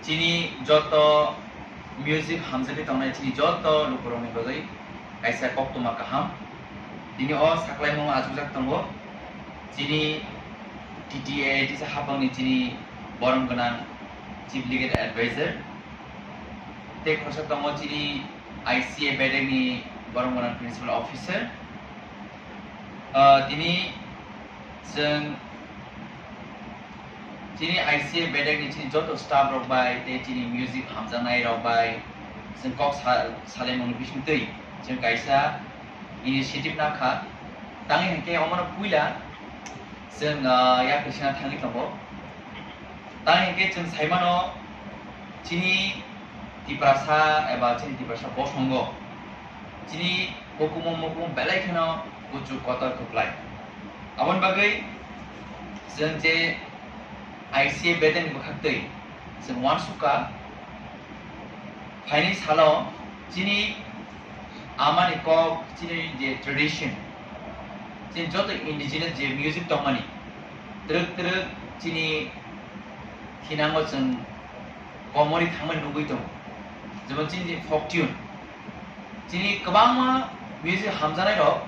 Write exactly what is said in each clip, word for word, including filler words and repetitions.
Chini joto music hamjagwi tongnai chini joto lukurokni bagwi kaisa koktwma kaham. Tini o saklaimung achukjak tongo. Chini T T A A D C hapangni chini borom gwnang Chief Legal Advisor. Tei khoroksa tongo chini I C A bedekni borom gwnang Principal Officer. Ah, tini chwng chini I C A bedekni chini joto staff rok bai tei chini music hamjaknai rok bai chwng kok sa-, salaimungni bisingtwi chwng kaisa initiative nakha. Tangwi hinkhe omono puila chwng, ah, yakri sina thangwi tongo. Tangwi hinkhe chwng saimano chini Tiprasa eba chini Tiprasa bosongo chini hukumu mukumu belai kheno kuchuk kotor kwplai. Aboni bagwi chwng je I C A bedekni bwkhaktwi chwng uansukha phaini salo chini amani kok, chini je tradition, chini joto indigenous je music tongmani twrwk twrwk chini thinango chwng komorwi thangmani nugwi tongo. Jemon chini je folk tune, chini kwbangma music hamjaknai rok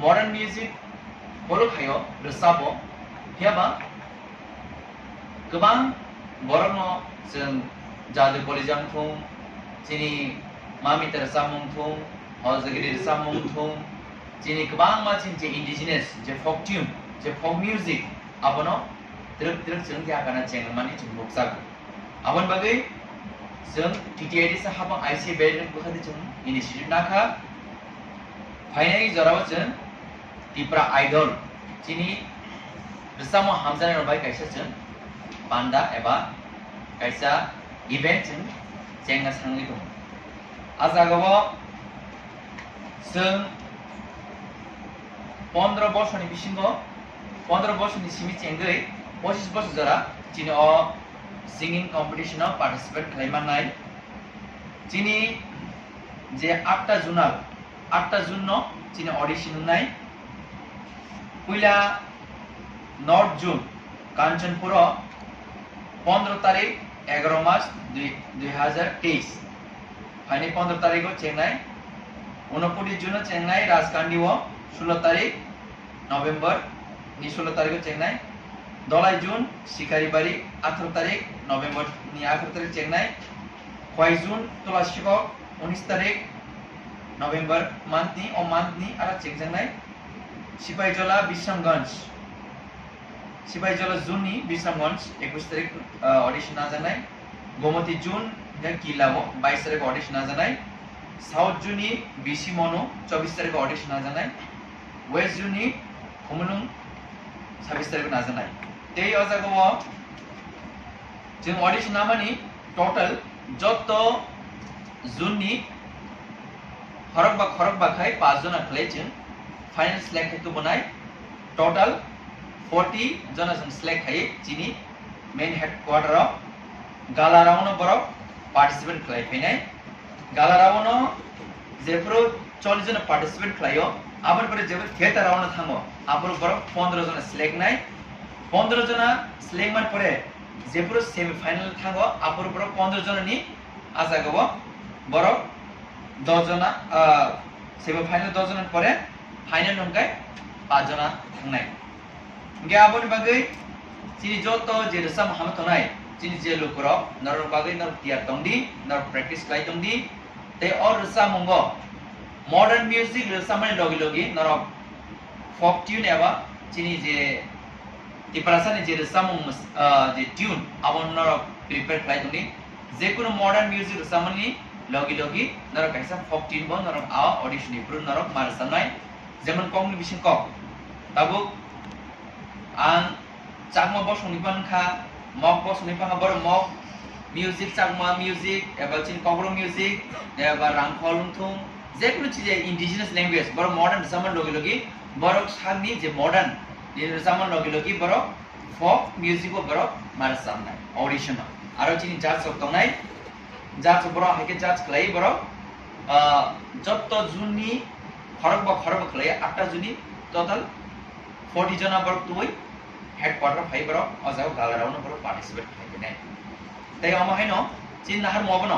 modern music follow khaio, rwchabo, phiyaba kwbang borokno chwng Jadu Kolijang thung, chini Mamita rwchapmung thung, Hojagiri rwchapmung thung, chini kwbangma chini je indigenous je folk tune, je folk music, abono twrwk twrwk chwng yakana chengmani chwng nukjago. Aboni bagwi chwng T T A D C hapang I C A bedekni bwkhaktwi chwng initiative nakha. Phainai jorao chwng Tipra Idol chini rwchapmung hamjaknai rok bai kaisa chwng panda eba kaisa event chwng chengna sangwi tongo. A jagao chwng pondro bosorni bisingo, pondro bosorni simi chengwi pochis bosor jora chini o singing competition o participate khlai mannai. Chini je atta zonal, atta June no chini audition wngnai. Puila North Zone, Kanchanpur o pondro tarik, egaro mas dui, dui hazar teis. Phaini pondro tarik o chengnai. Unokoti June o chengnai Rajkandi o, sulo tarik November ni sulo tarik o chengnai. Dolai June, Sikaribari, atharo tarik November ni atharo tarik chengnai. Khwai June, Tulasikok, unis tarik November month ni, o month ni ara chengjaknai. Sipaijola, Bisramganj, Sipaijola June ni Bisramganj, ekush tarik, ah, audition najaknai. Gomoti June, hingkhe Killa o bais tarik audition najaknai. South Zone ni B C Monu, chobis tarik audition najaknai. West Zone ni Khumulwng, sabis tarik najaknai. Tei o jaga o chwng audition namani total joto June ni khorokba khorokba khai paanch jona khlai chwng final select khai tubunai. Total forty jona chwng select khai chini main headquarter o gala round o borok participate khlai phainai. Gala round o jephuru chollish jona participate khlaio, aboni pore jephuru theater round o thango, aphuru borok pondro jona select nai. Pondro jona select mani pore jephuru semi final thango, aphuru borok pondro jona ni a jaga o borok dos jona, ah, semi final dos jona ni pore final hwnkhe paanch jona thangnai. Hingkhe aboni bagwi chini joto je rwchapmung hamwi tongnai, chini je lukurok, norok bagwi norok tiyar tongdi, norok practice khlai tongdi. Tei o rwchapmungo modern music rwchapmani logi logi norok folk tune eba chini je Tiprasani je rwchapmung, ah, je tune, abono norok prepare khlai tongdi. Jekunu modern music rwchapmani logi logi norok kaisa folk tune bo norok a audition ni phuru norok ma rwchapnai. Jemon kokni bising kok. Tabuk ang Chakma bosongni phang kha, Mok bosongni phang kha, borok Mok music, Chakma music, eba chini Kokborok music, eba Rangkhol wngthung, jekunu chini indigenous language, borok modern rwchapma logi logi, borok sakni je modern ni rwchapma logi logi, borok folk music o borok ma rwchapnai, audition o. Aro chini judge rok tongnai, judge rok borok hai khe judge khlai borok, ah, jotto June ni khorokba khorokba khlai, atta June ni total forty jona borok tubui headquarter phai borok, o jaga gala round o borok participate khlai phainai. Tei omo haino chini naharmo obono,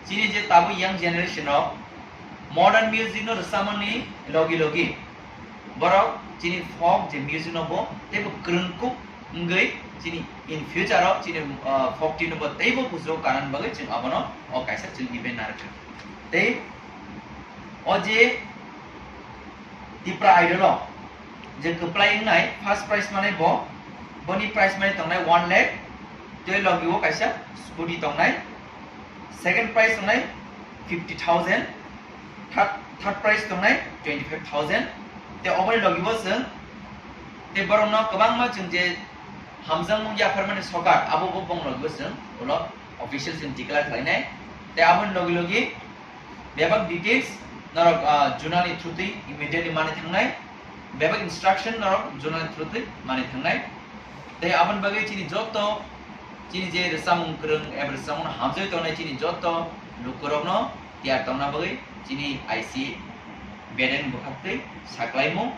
chini je tabuk young generation rok modern music no rwchapmani logi logi borok chini folk je music no bo teibo kwrwngkuk wngwi chini in future o chini, ah, folk tune no bo teibo bujo kanani bagwi chwng abono o kaisa chwng event narwkha. Tei o je Tipra Idol o je kwplai wngnai first prize manai bo, boni prize money tongnai one lakh, tei logi o kaisa scooty tongnai, second prize tongnai fifty thousand, third, third prize tongnai twenty five thousand. Tei oboni logi bo chwng tei borokno kwbangma chwng je hamjakmung yapharmani sokar abo bo bong logi bo chwng ulo official chwng declare khlainai. Tei aboni logi logi bebak details norok, ah, zonal ni through twi immediately mani thangnai, bebak instruction norok zonal ni through twi mani thangnai. Tei aboni bagwi chini joto chini je rwchapmung kwrwng eba rwchapmung hamjagwi tongnai chini joto lukurokno tiyar tongna bagwi chini I C bedeng bwkhaktwi saklaimung.